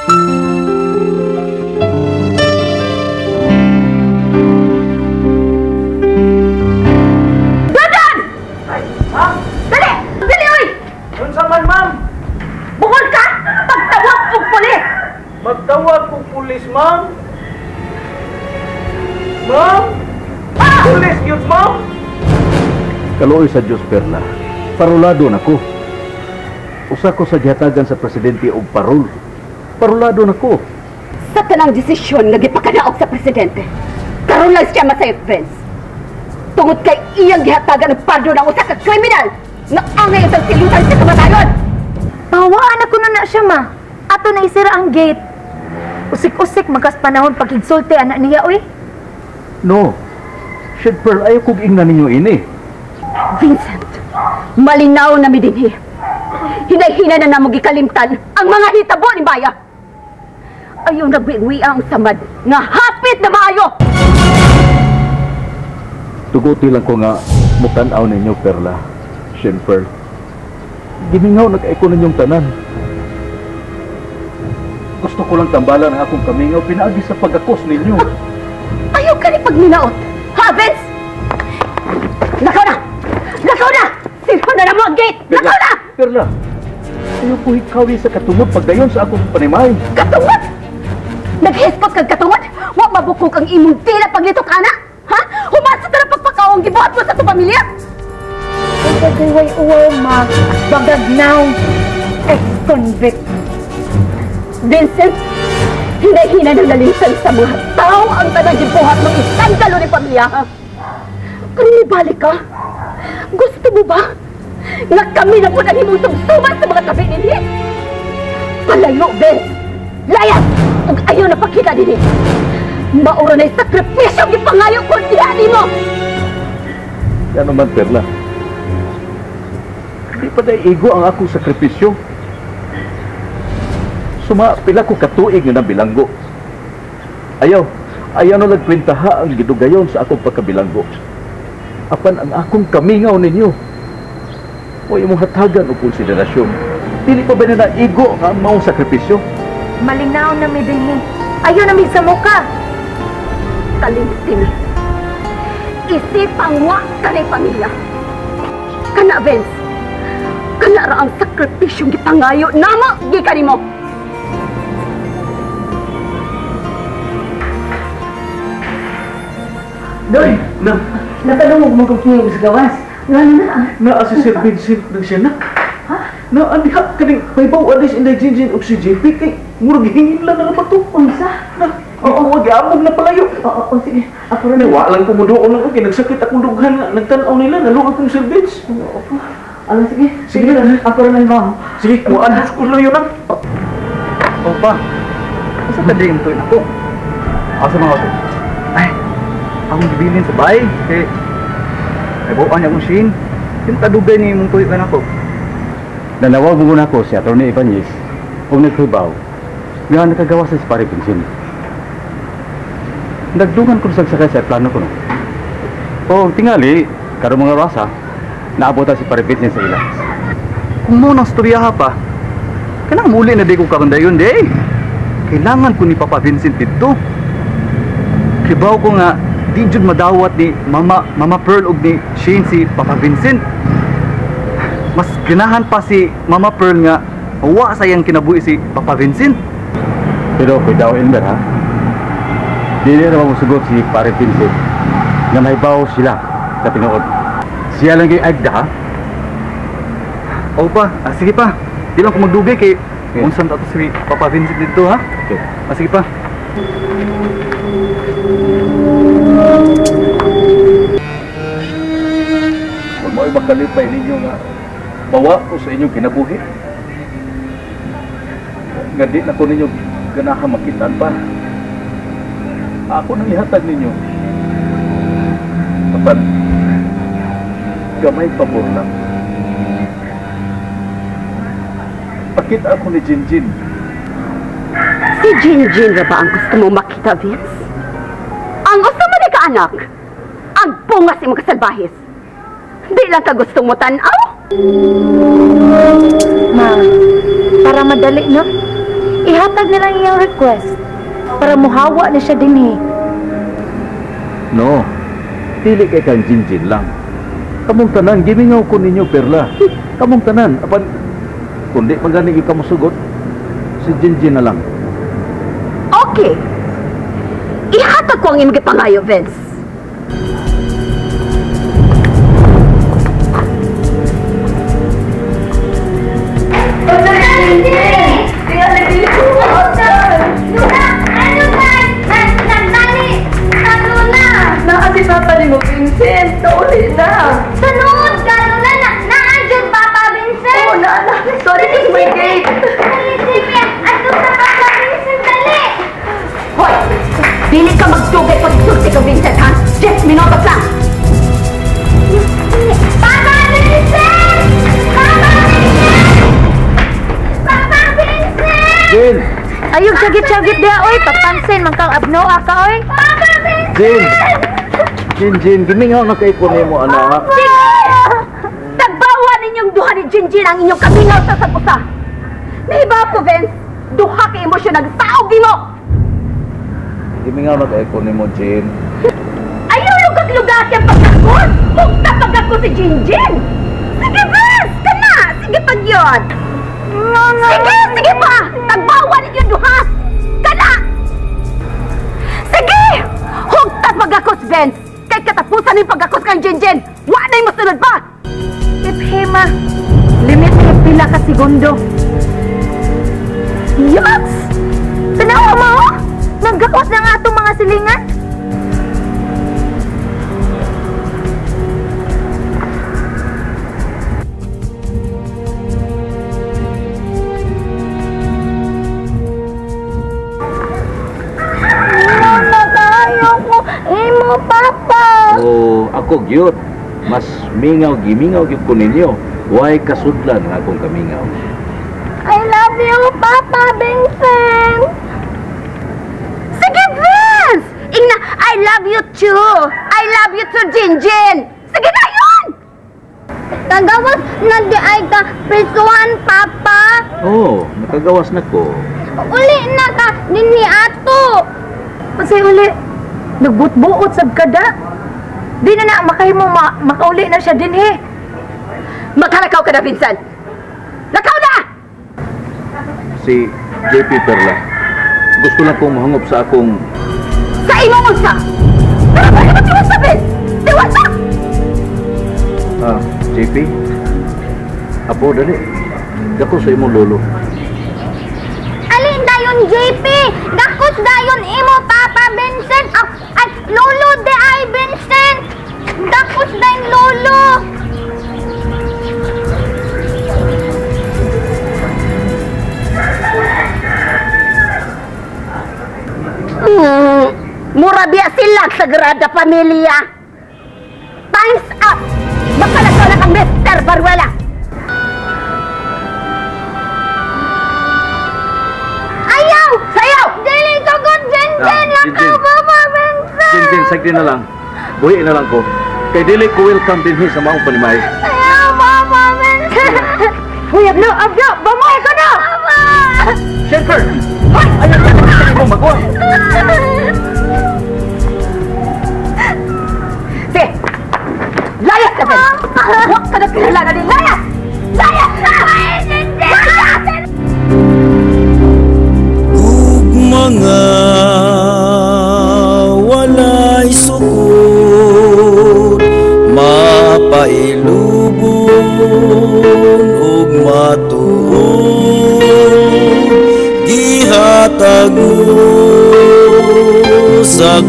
Dadan! Ma'am! Dali! Dali, oy! Unsa man, ma'am? Bukol ka! Pagtawag og pulis! Magtawag og pulis, ma'am? Ma'am? Ah! Pulis yun, ma'am? Kaluoy sa Diyos, Perla. Parolado na ko. Usa ko sa gihatagan sa presidente og parol. Parolado na ko. Sa tanang desisyon nga gipakadaog sa presidente, karon lang siya masayop, Vince. Tungod kay iyang gihatagan og pardon ang usa ka kriminal nga angay isang silutan sa kamatayon. Pahawaan ako na na siya, ma. Ato na isira ang gate. Usik-usik magas panahon pag-insulte anak niya, uy. No. Shit, Pearl, ayaw kong ingnan ninyo ini. Vincent, malinaw na mi dinhi. Hinay-hinay na namo gikalimtan ang mga hitabo ni Maya. Ayaw nagwiwi ang samad nga hapit na maayo. Tuguti lang ko nga mutan-aw ninyo, Perla. Shin Pearl. Gimingaw na kay ko ninyong tanan. Gusto ko lang tambalan ang akong kamingaw pinaagi sa pagakos ninyo. Ayaw ka ni pagminaot. Ha, Vince? Lakaw na! Lakaw na! Sino na mo ang gate! Lakaw na! Perla, ayaw ko hikawi sa katungod pagdayon sa akong panimay. Katungod? Naghiskot kag katungod? Wa mabukog ang imong tila paglitok, ana? Ha? Human sa tanang pagpakaong gibuhat mo sa itong pamilya? Pagkagayway uwaw, ma. Bagag now. Ex-convict. Vincent, hinay-hina ng nalisan sa mga tao ang tanang gibuhat mong iskandalo ni pamilya, ha? Karon balik ka? Gusto mo ba nga kami na po ang imong sumsuman sa mga tabi ninhi? Palayo, Vince! Layas! Ug ayaw na pakita dinhi! Maura na'y sakripisyo ang gipangayo ko diha nimo! Yan naman, Perla. Di pa dahil igo ang akong sakripisyo. Suma, pila ko katuig nga nabilanggo. Ayaw, ayaw na nagkwentaha ang gidugayon sa akong pagkabilanggo. Apan ang akong kamingaw ninyo, o imong hatagan o konsiderasyon. Dili pa ba na naigo ang maong sakripisyo? Malinaw na mi dinhi. Ayaw na mi sa muka. Kalimtim. Isipang wa ka ni pamilya. Kana, Vince. Kana ra ang sakripisyong gipangayo namo gikan nimo. Doy, na. Natanong mo kung kiyong sa gawas. Nga na. Naa si Sir Vincent na siya na. Ha? Na, andi ha, kaning paybaw alis inday Jinjin og si JP kay murag hingin lang na bato. Unsa? Na, oo, giamog na palayo. Oo, oo, sige. Ako rin. Wa lang kumuduon lang ko kay nagsakit akong dughan nga nagtan-aw nila naluoy kong Sir Vince. Oo, oo. Ala, sige. Sige na. Ako rin ay ma'am. Sige, muadlos ko lang yun ang. Opa, asa ka din ito ako? Asa mga ako? Ay, akong gibilin sa bahay. Kay, ay buwan niya akong Shane. Yung kadugay ni mong tuyo ka na ko. Nanawag mo na ako si Atty. Ibanez o naghibaw nga nakagawa sa pare Vincent. Nagdungan ko sa sakay sa plano ko no. O tingali, karon mga rasa, naabot si pare Vincent sa ila. Kung mo nang storyaha pa, kanang muli na di ko karon dayon di. Kailangan ko ni Papa Vincent dito. Kibaw ko nga di jud madawat ni Mama Pearl ug ni Shane si Papa Vincent. Mas ganahan pa si Mama Pearl nga wa sa iyang kinabuhi si Papa Vincent. Pero cuidado Elmer ha. Dili na mamusugot si Pare Vincent nga mahibaw sila sa tinuod. Siya lang kay agda ha. Oo pa, sige pa. Di lang ko magdugay kay Okay. Unsan ta to si Papa Vincent dito ha. Okay. Sige pa. Huwag mo ay makalipay ninyo nga bawa ko sa inyong kinabuhi. Nga di na ko ninyo ganahan makitaan pa. Ako nang ihatag ninyo. Apan, gamay pabor lang. Pakita ako ni Jinjin. Si Jinjin ra ba ang gusto mo makita, Vince? Ang gusto mo ni kaanak, ang bungas imong kasalbahis. Di lang ka gusto mo tanaw? Ma, para madali, no? Ihatag na lang iyang request para muhawa na siya dinhi. No, dili kay kang Jinjin lang. Kamong tanan, gimingaw ko ninyo, Perla. Kamong tanan, apan, kundi man gani gyud ka mosugot, si Jinjin na lang. Okay. Ihatag ko ang imong gipangayo, Vince. Naa si Papa ni mo, Vincent. Nauli na. Sunod, gano'n na, naandyan Papa Vincent! Oo, naa na. Sorry, it's my gate. Dali, sige, ato sa Papa Vincent, dali! Hoy! Dili ka magdugay pag-sulti ka, Vincent, ha? 10 minutos lang! Papa Vincent! Papa Vincent! Papa Vincent! Jin! Ayog syagit-syagit diha oy, papansin man kang abnoa ka oy. Papa Vincent! Jin! Jin, Jin, gimingaw na kay ko nimo, anak. Sige! Tagbawa ninyong duha ni Jinjin ang inyong kamingaw sa sagusa. Nahiba ko, Vince. Duha kay emosyon nagsaog mo. Gimingaw na kay ko nimo, Jin. Ayaw lugag-lugag ang pagkakot! Mugta pagkakot si Jinjin! Sige, Vince! Kana! Sige pag yun! Sige! Sige pa! Tagbawa ninyong duha! Kana! Sige! Hugta pagkakot, Vince! Kay katapusan yung pagkakot kang Jinjin! Wa na'y masunod pa! Iphima, limit ni pila ka segundo. Yucks! Tanawa mo! Oh! Naggawas na nga atong mga silingan. Mama, kayo ko, imo Papa! Oh, ako gyud. Mas mingaw gimingaw gyud ko ninyo. Way kasudlan nga akong kamingaw. I love you, Papa Vincent! Sige, Vince! Ingna, I love you too! I love you too, Jinjin! Sige na yun! Kagawas na di ay ka prisuhan, Papa! Oh, nakagawas na ko. Uli na ka din ni ato! Unsay uli? Nagbutbuot sab kada. Di na na makahimo makauli na siya dinhi. Makalakaw ka na, Vincent! Lakaw na! Si JP Perla. Gusto lang kong mahangop sa akong... Sa imong unsa! Pero bakit mo tiwasa, Vince? Tiwasa! Ah, JP? Apo, dali. Dako sa imong lolo. Alin dayon, JP? Gakos dayon imo, Papa Vincent! Ah, ay, lolo de ay, Vincent! Gakos dayon, lolo! Mura biya sila Sagrada Familia. Time's up! Makalakaw na kang Mr. Baruela! Ayaw! Sayaw! Dili sugod, Jinjin! Ah, Lakaw, Jinjin. Papa Vincent! Jin, Jin, sagdi na lang. Buhi na lang ko. Kay dili ko welcome dinhi sa maong panimay. Ayaw, Papa Vincent! Hoy, abno, abno, bamoy ko na! Papa! Shelter! Ayaw na mo magawa. Sige! Layas na, Vince! Huwag ka na kilala ni Layas! Layas na! Layas! Ug mga walay sukod mapailubon ug matuod gihatag mo sa